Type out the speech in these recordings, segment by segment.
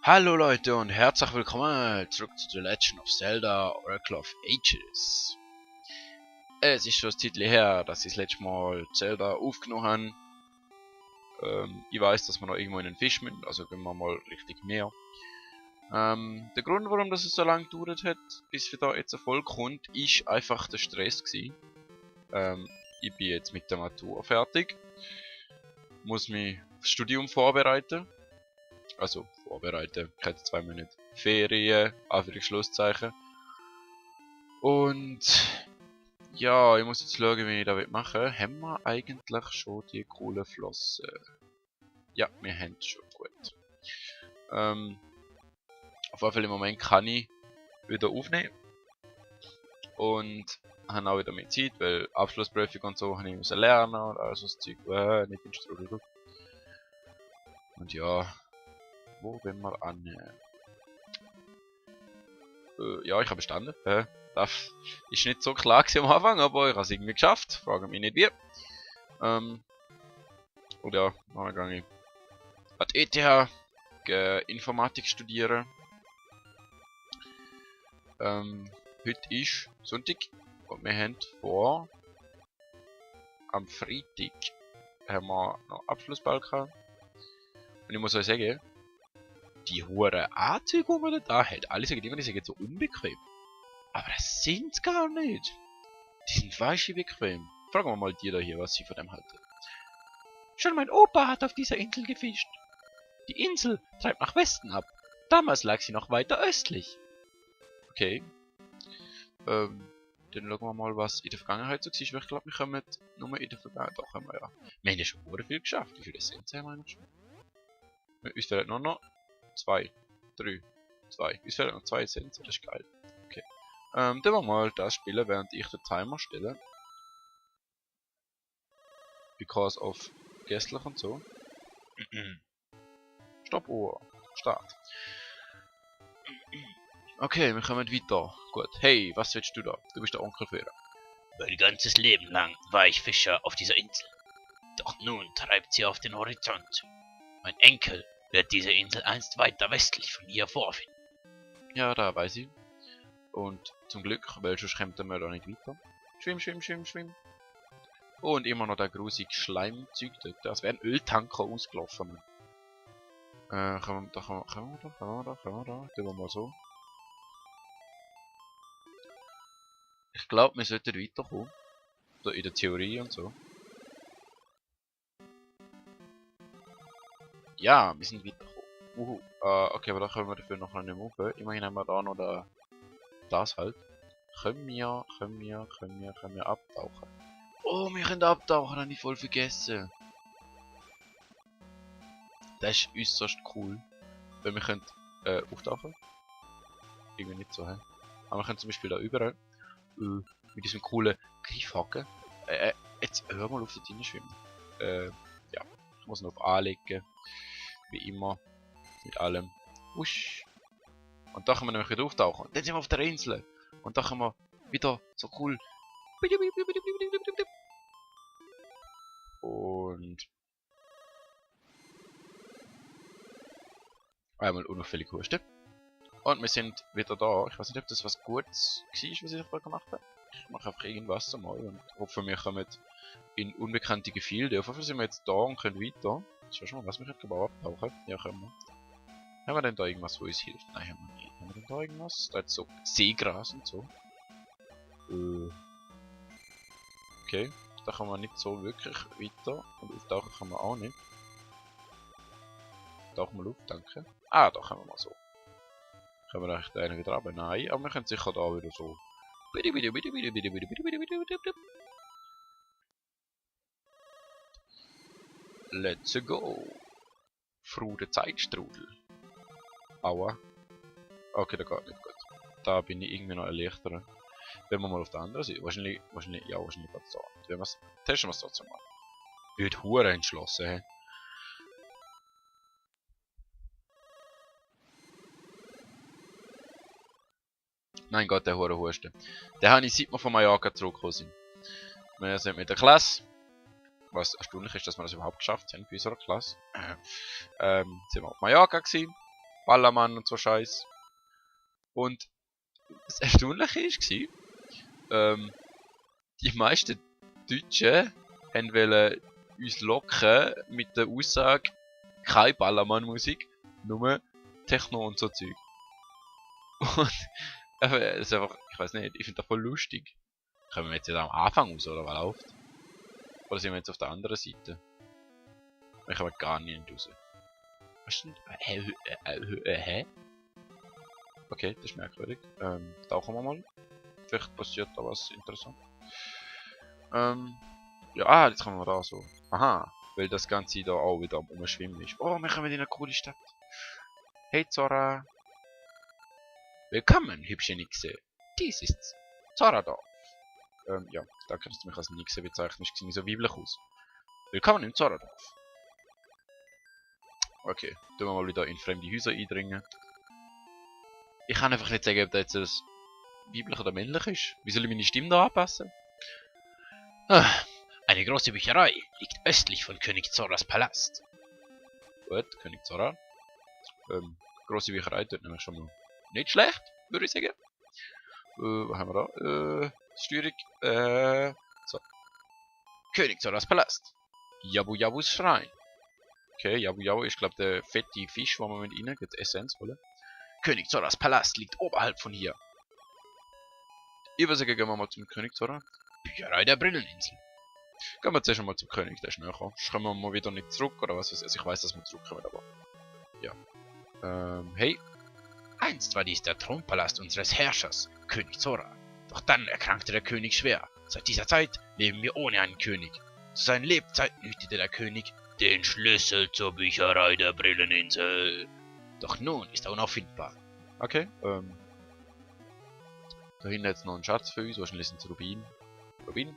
Hallo Leute und herzlich willkommen zurück zu The Legend of Zelda Oracle of Ages. Es ist schon ein Titel her, dass ich das letzte Mal Zelda aufgenommen habe. Ich weiß, dass wir noch irgendwo in den Fisch müssen, also gehen wir mal richtig näher. Der Grund, warum das so lange gedauert hat, bis wir da jetzt Erfolg kommt, ist einfach der Stress gewesen. Ich bin jetzt mit der Matur fertig, muss mich aufs Studium vorbereiten. Also vorbereiten, ich hatte 2 Monate Ferien, Anführungs-Schlusszeichen. Und ja, ich muss jetzt schauen, wie ich das machen will. Haben wir eigentlich schon die coolen Flossen? Ja, wir haben es schon, gut. Auf jeden Fall im Moment kann ich wieder aufnehmen. Und habe auch wieder mehr Zeit, weil Abschlussprüfung und so habe ich müssen lernen und all so das Zeug, nicht in Strudel. Und ja, wo wollen wir an? Ja, ich habe bestanden. Das ist nicht so klar am Anfang, aber ich habe es irgendwie geschafft. Frage mich nicht wie. Und ja, dann gehe ich an die ETH Informatik studieren. Heute ist Sonntag und wir haben vor, am Freitag haben wir noch Abschlussball gehabt. Und ich muss euch sagen, die hohen Anzüge, die man da hat, alle sagen immer, die sind so unbequem. Aber das sind gar nicht. Die sind weiche bequem. Fragen wir mal die da hier, was sie von dem halten. Schon mein Opa hat auf dieser Insel gefischt. Die Insel treibt nach Westen ab. Damals lag sie noch weiter östlich. Okay. Dann schauen wir mal, was in der Vergangenheit so war. Ich glaube, wir kommen nur in der Vergangenheit. Doch, haben wir ja. Wir haben ja schon sehr viel geschafft. Wie viele Essenzen haben wir noch schon? Uns fehlen nur noch 2, 3, 2. Uns fehlen noch 2 Essenzen. Das ist geil. Okay. Dann wir mal das spielen, während ich den Timer stelle. Because of Gästlich und so. Stoppuhr. Start. Okay, wir kommen weiter. Gut. Hey, was willst du da? Du bist der Onkel Führer. Mein ganzes Leben lang war ich Fischer auf dieser Insel. Doch nun treibt sie auf den Horizont. Mein Enkel wird diese Insel einst weiter westlich von hier vorfinden. Ja, da weiß ich. Und zum Glück, weil sonst kommt er da nicht weiter. Schwimm, schwimm, schwimm, schwimm. Und immer noch der grusige Schleimzeug dort. Das wäre ein Öltanker ausgelaufen. Können wir da. Tun wir mal so. Ich glaube, wir sollten weiterkommen. So in der Theorie und so. Ja, wir sind weitergekommen. Okay, aber da können wir dafür noch nicht mehr. Immerhin haben wir da noch das halt. Können wir abtauchen? Oh, wir können abtauchen, habe ich voll vergessen. Das ist äußerst cool. Weil wir können auftauchen. Irgendwie nicht so, hä? Aber wir können zum Beispiel da überall mit diesem coolen Greifhaken. Jetzt hör mal auf dort schwimmen. Ja, ich muss noch auf anlegen. Wie immer. Mit allem. Wusch. Und da können wir nämlich wieder auftauchen. Dann sind wir auf der Insel. Und da können wir wieder so cool. Und einmal unauffällig husten. Und wir sind wieder da. Ich weiß nicht, ob das was Gutes war, was ich vorher gemacht habe. Ich mache einfach irgendwas einmal und hoffe, wir kommen in unbekannte Gefilde. Auf jeden Fall sind wir jetzt da und können weiter. Schau schon mal, was wir können abtauchen. Ja, können wir. Haben wir denn da irgendwas, wo uns hilft? Nein, haben wir nicht. Haben wir denn da irgendwas? Da ist so Seegras und so. Okay, da kann man nicht so wirklich weiter. Und auftauchen kann man auch nicht. Tauchen wir auf, danke. Ah, da können wir mal so. Können wir echt einen wieder runter? Nein, aber wir können sicher da wieder so. Let's go. Frude Zeitstrudel. Aua. Okay, da geht nicht gut. Da bin ich irgendwie noch erleichtert. Wenn wir mal auf der anderen Seite. Wahrscheinlich geht's da. Testen wir es trotzdem mal. Wird hure entschlossen, hä? Mein Gott, der hure Husten. Den habe ich seit wir von Mallorca zurückgekommen sind. Wir sind mit der Klasse. Was erstaunlich ist, dass wir das überhaupt geschafft haben bei unserer Klasse. Sind wir auf Mallorca gewesen. Ballermann und so Scheiß. Und das Erstaunliche war, die meisten Deutschen wollten uns locken mit der Aussage, keine Ballermann-Musik, nur Techno und so Zeug. Und das ist einfach, ich weiß nicht, ich finde das voll lustig. Kommen wir jetzt am Anfang raus, oder was läuft? Oder sind wir jetzt auf der anderen Seite? Ich komme gar nicht raus. Was ist denn? Hä? Okay, das ist merkwürdig. Tauchen wir mal. Vielleicht passiert da was interessant. Ja, jetzt kommen wir da so. Aha, weil das Ganze da auch wieder am Umschwimmen ist. Oh, wir kommen in eine coole Stadt. Hey Zora. Willkommen, hübsche Nixe. Dies ist Zoradorf. Ja, danke, dass du mich als Nixe bezeichnest. Ich sehe so weiblich aus. Willkommen im Zoradorf. Okay, tun wir mal wieder in fremde Häuser eindringen. Ich kann einfach nicht sagen, ob das jetzt weiblich oder männlich ist. Wie soll ich meine Stimme da anpassen? Eine große Bücherei liegt östlich von König Zoras Palast. Gut, König Zora. Grosse Bücherei tut nämlich schon mal nicht schlecht, würde ich sagen. Was haben wir da? Steuerung. So. König Zoras Palast. Jabu Jabus Schrein. Okay, Jabu Jabu ist, glaube der fette Fisch, wo wir mit ihnen die Essenz holen. König Zoras Palast liegt oberhalb von hier. Ich würde sagen, gehen wir mal zum König Zora. Bücherei der Brilleninsel. Gehen wir zuerst mal zum König, der ist näher. Kommen wir mal wieder nicht zurück, oder was? Also ich weiß, dass wir zurückkommen, aber... Ja. Hey. Einst war dies der Thronpalast unseres Herrschers, König Zora. Doch dann erkrankte der König schwer. Seit dieser Zeit leben wir ohne einen König. Zu seinen Lebzeiten hütete der König den Schlüssel zur Bücherei der Brilleninsel. Doch nun ist er unauffindbar. Okay, da hinten jetzt noch ein Schatz für uns, wahrscheinlich sind es Rubin. Rubin?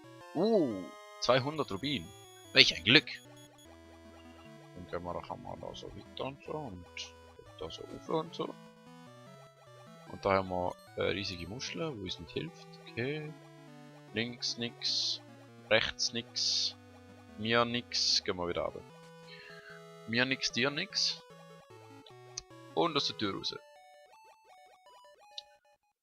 200 Rubin. Welch ein Glück. Dann gehen wir da so weiter und so und da so rauf und so. Und da haben wir eine riesige Muschel, wo uns nicht hilft. Okay. Links nix, rechts nix, mir nix. Gehen wir wieder runter. Mir nix, dir nix. Und aus der Tür raus.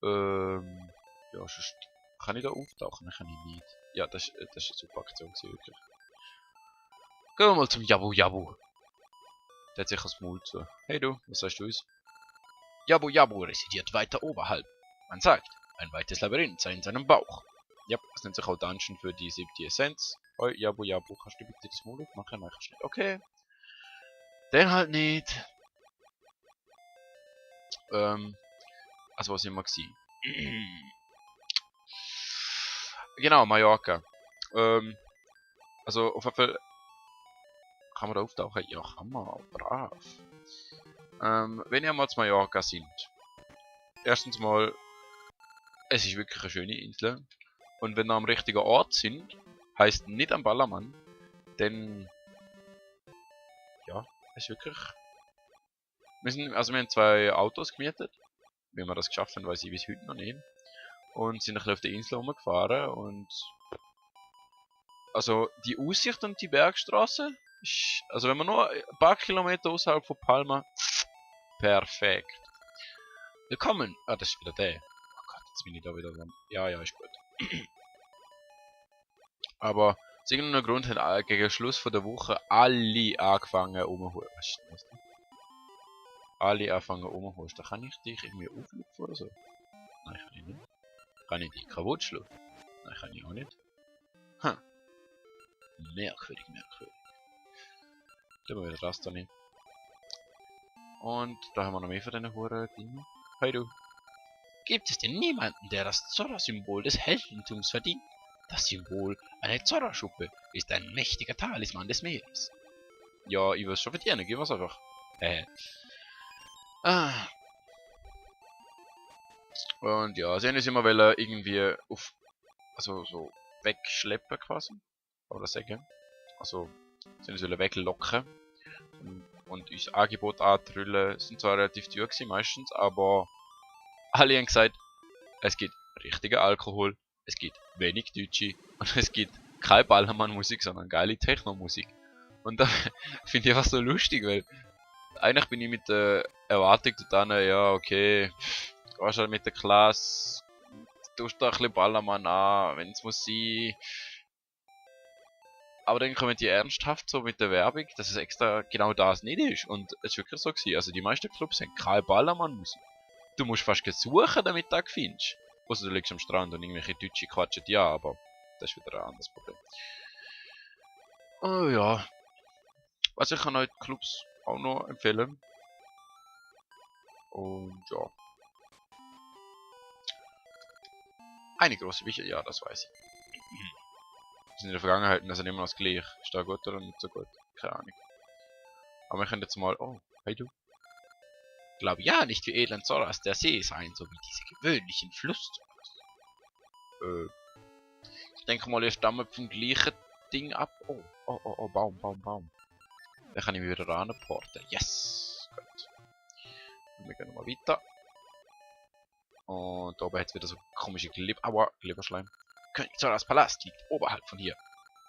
Ja, sonst kann ich da auftauchen? Kann ich nicht. Ja, das ist eine super Aktion gewesen, wirklich. Gehen wir mal zum Jabu Jabu. Der hat sich das Maul zu. Hey du, was sagst du uns? Jabu Jabu residiert weiter oberhalb. Man sagt, ein weites Labyrinth sei in seinem Bauch. Ja, das nennt sich auch Dungeon für die 7. Essenz. Oh, Jabu Jabu, kannst du bitte das Maul aufmachen? Nein, kannst du nicht. Okay. Den halt nicht. Also was immer gewesen? Genau, Mallorca. Also auf jeden Fall kann man da auftauchen? Ja, kann man, brav. Wenn ihr mal zu Mallorca sind, erstens mal, es ist wirklich eine schöne Insel. Und wenn ihr am richtigen Ort sind, heißt nicht am Ballermann, denn ja, es ist wirklich. Wir haben 2 Autos gemietet. Wie wir das geschafft haben, weiß ich bis heute noch nicht. Und sind ein bisschen auf der Insel rumgefahren und also die Aussicht und die Bergstraße ist, also wenn man nur ein paar Kilometer außerhalb von Palma, perfekt. Willkommen. Ah, das ist wieder der. Oh Gott, jetzt bin ich da wieder dran. Ja, ist gut. Aber aus irgendeinem Grund hat gegen Schluss von der Woche alle angefangen umzuholen. Was ist das denn? Alle anfangen umzuholen. Da kann ich dich irgendwie auflupfen oder so? Nein, kann ich nicht. Kann ich die kaputt schlagen? Nein, kann ich auch nicht. Hm. Merkwürdig. Tun wir wieder das da nicht. Und da haben wir noch mehr von diesen Huren Dingen. Hey du. Gibt es denn niemanden, der das Zorra-Symbol des Heldentums verdient? Das Symbol einer Zorra-Schuppe ist ein mächtiger Talisman des Meeres. Ja, ich will es schon verdienen, gib es einfach. Und ja, sie haben uns immer irgendwie auf, also so wegschleppen quasi, oder sagen. Also, sie haben uns weglocken und uns Angebot antrüllen, sind zwar relativ teuer gewesen meistens, aber alle haben gesagt, es gibt richtigen Alkohol, es gibt wenig Deutsche und es gibt keine Ballermann-Musik, sondern geile Techno-Musik. Und da finde ich einfach so lustig, weil eigentlich bin ich mit der Erwartung dann, ja, okay, gehst halt mit der Klasse, tust da ein bisschen Ballermann an, wenn es muss sein. Aber dann kommen die ernsthaft so mit der Werbung, dass es extra genau das nicht ist. Und es ist wirklich so gewesen. Also die meisten Clubs haben keine Ballermann-Musik. Du musst fast suchen, damit du das findest. Außer du liegst am Strand und irgendwelche Deutsche quatschen, ja, aber das ist wieder ein anderes Problem. Oh ja. Was ich kann euch die Clubs auch noch empfehlen. Und ja. Eine große Wichtigkeit, ja, das weiß ich. Wir sind in der Vergangenheit also immer noch das gleiche. Ist da gut oder nicht so gut? Keine Ahnung. Aber wir können jetzt mal. Oh, hey du. Glaub ja nicht, wie elend soll das der See sein, so wie diese gewöhnlichen Flusszuflüsse. Ich denke mal, ihr stammt vom gleichen Ding ab. Oh, oh, oh, oh, Baum. Dann kann ich mich wieder ranporten. Yes! Gut. Und wir gehen nochmal weiter. Und da oben hat es wieder so komische Glibberschleim. König Zoras Palast liegt oberhalb von hier.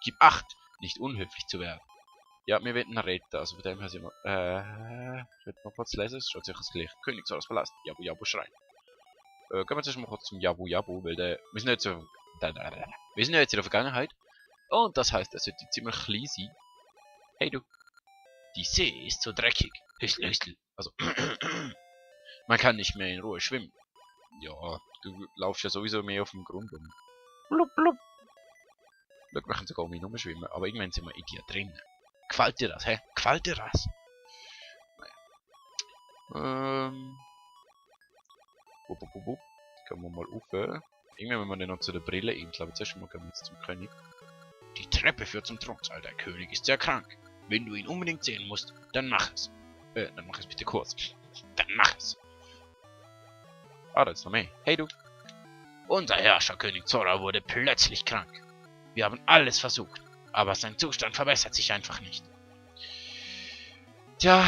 Gib Acht, nicht unhöflich zu werden. Ja, wir werden ihn retten, also von dem her sind wir... ich will mal kurz lesen, es steht sicher das gleiche. König Zoras Palast, Jabu Jabu Schrein. Gehen wir zuerst mal kurz zum Jabu Jabu, weil der... Wir sind ja jetzt in der Vergangenheit. Und das heißt, er sollte ziemlich klein sein. Hey du. Die See ist so dreckig. Hüstel, Hüstel. Also, man kann nicht mehr in Ruhe schwimmen. Ja, du laufst ja sowieso mehr auf dem Grund rum. Blub, blub. Wir können sogar um ihn rumschwimmen, aber irgendwann sind wir in dir drin. Gefällt dir das, hä? Gefällt dir das? Naja. Wupp. Gehen wir mal rauf. Irgendwann müssen wir dann noch zu der Brilleninsel, aber zuerst mal gehen wir jetzt zum König. Die Treppe führt zum Thronsaal. Der König ist sehr krank. Wenn du ihn unbedingt sehen musst, dann mach es. Dann mach es bitte kurz. Dann mach es. Ah, da ist noch mehr. Hey du. Unser Herrscher König Zora wurde plötzlich krank. Wir haben alles versucht, aber sein Zustand verbessert sich einfach nicht. Tja.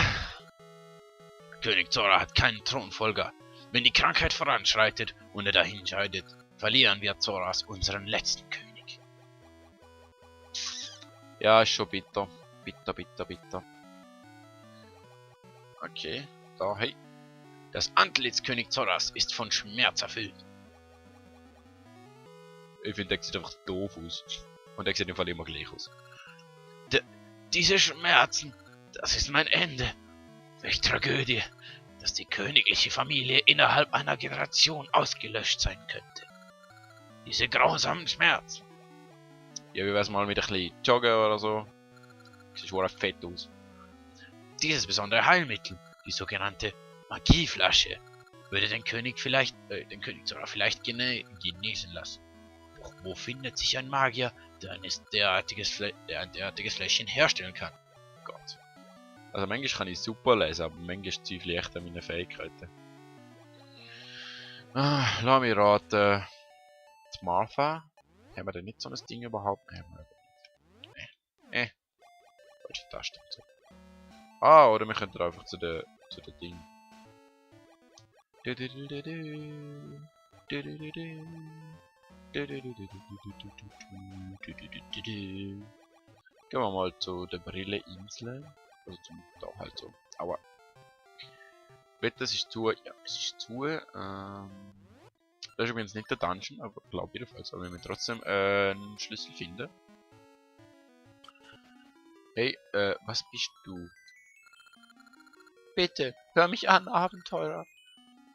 König Zora hat keinen Thronfolger. Wenn die Krankheit voranschreitet und er dahin scheidet, verlieren wir Zoras unseren letzten König. Ja, ist schon bitter. Bitter. Okay, da, hey. Das Antlitz König Zoras ist von Schmerz erfüllt. Ich finde, der sieht einfach doof aus. Und der sieht im Fall immer gleich aus. Diese Schmerzen, das ist mein Ende. Welch Tragödie, dass die königliche Familie innerhalb einer Generation ausgelöscht sein könnte. Diese grausamen Schmerzen. Ja, wie wär's mal mit ein bisschen Joggen oder so? Sieht schon fett aus. Dieses besondere Heilmittel, die sogenannte Magieflasche, würde den König Zora vielleicht genesen lassen. Doch wo findet sich ein Magier, der ein derartiges Fläschchen herstellen kann? Gott. Also manchmal kann ich super lesen, aber manchmal zweifle ich echt an meine Fähigkeiten. Lass mich raten. Die Martha? Haben wir denn nicht so ein Ding überhaupt? Nein, haben wir nicht. Falsche Taste. So. Ah, oder wir könnten einfach zu der Ding. Gehen wir mal zu der Brilleninsel. Also zum da halt so. Aua. Wetter, es ist zu. Ja, es ist zu. Das ist übrigens nicht der Dungeon, aber glaube jedenfalls. Aber wir müssen trotzdem einen Schlüssel finden. Hey, was bist du? Bitte, hör mich an, Abenteurer.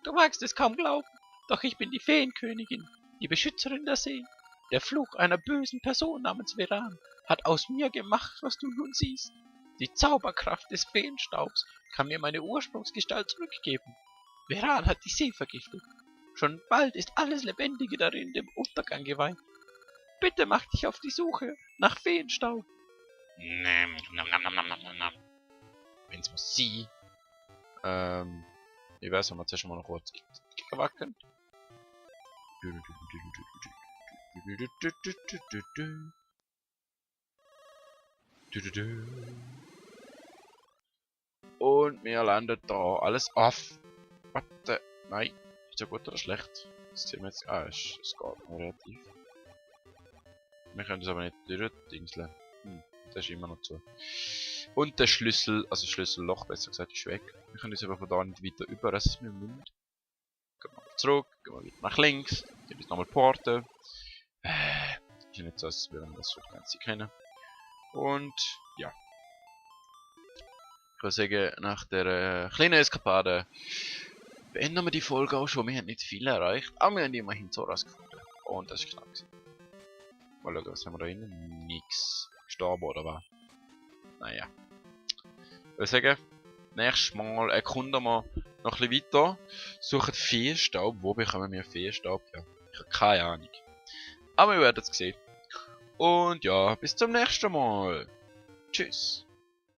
Du magst es kaum glauben, doch ich bin die Feenkönigin, die Beschützerin der See. Der Fluch einer bösen Person namens Veran hat aus mir gemacht, was du nun siehst. Die Zauberkraft des Feenstaubs kann mir meine Ursprungsgestalt zurückgeben. Veran hat die See vergiftet. Schon bald ist alles Lebendige darin dem Untergang geweiht. Bitte mach dich auf die Suche nach Feenstaub. Wenn's muss sie. Ich weiß, wenn wir zuerst mal noch kurz wackeln. Und wir landen da. Alles auf. Warte. Nein. Ist ja gut oder schlecht? Das sehen wir jetzt. Ah, es geht noch relativ. Wir können das aber nicht durchdingseln. Das ist immer noch zu. Und der Schlüssel, also das Schlüsselloch besser gesagt, ist weg. Wir können uns aber von da nicht weiter über, das ist mit dem Mund. Gehen wir mal zurück, gehen wir wieder nach links, hier ist nochmal Porte. Ist ja nicht so, als würden wir das so ganz kennen. Und ja. Ich würde sagen, nach der kleinen Eskapade beenden wir die Folge auch schon. Wir haben nicht viel erreicht, aber wir haben immerhin Zoras gefunden. Und das ist knapp gewesen. Mal schauen, was haben wir da innen? Nix. Gestorben oder was? Naja. Ich würde sagen, nächstes Mal erkunden wir noch ein bisschen weiter. Suchen Feenstaub. Wo bekommen wir Feenstaub? Ja, ich habe keine Ahnung. Aber wir werden es sehen. Und ja, bis zum nächsten Mal. Tschüss.